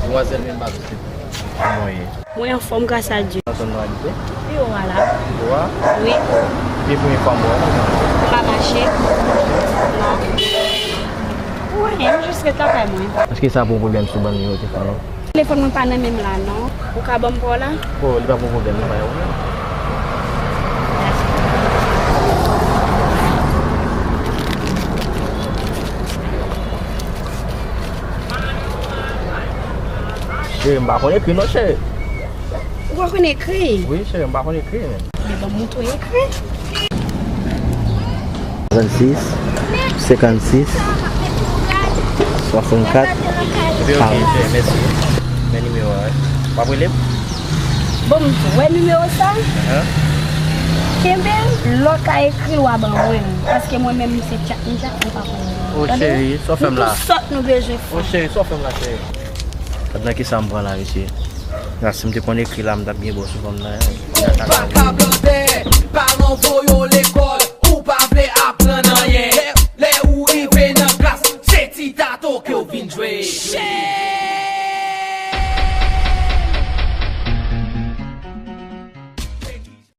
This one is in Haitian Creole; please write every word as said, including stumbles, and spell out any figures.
Demwazèl, men m pa vle. Kòman w ye? Mwen anfòm, gras a Dye. Nan zòn nou abite? Pi wo a la. Pi wo a? Wi. Ki premye fwa m wè w? M pa mache. Non. Ou anyen, m jis ret lakay mwen. Èske sa pou yon pwoblèm si w ban m nimewo telefòn ou? Telefòn mwen pa nan men m la, non. Ou ka ban m pa w la? Oh, li pa pou pwoblèm, non, pa yon pwoblèm. Cheri, m pa konn ekri non, cheri. Ou pa konn ekri? Wi, cheri, m pa konn ekri, men. Men ban m montre w ekri. Trannsis, senkannsis, swasannkat, karant. Ok, ok, cheri, mèsi. Men nimewo a, wi. W ap rele m? Bon, m di w, wè nimewo sa? Ahan. Kenbe l, lè w ka ekri, w a ban mwen l. Paske mwen menm, m se tchat, m tchat, m pa konn li. Oh, cheri, sa w fè m la? Nou tou sòt, nou bezwen fanm. Oh, cheri, sa w fè m la, cheri? Gad nan kisa m pran la, mesye. Gad, si m te konn ekri la, m t ap gen bò sou fanm nan, hein. Ou pa ka blòdè, paran w voye w lekòl, ou pa vle aprann anyen. Lè, lè ou rive nan klas, se ti tato ke w vin jwe.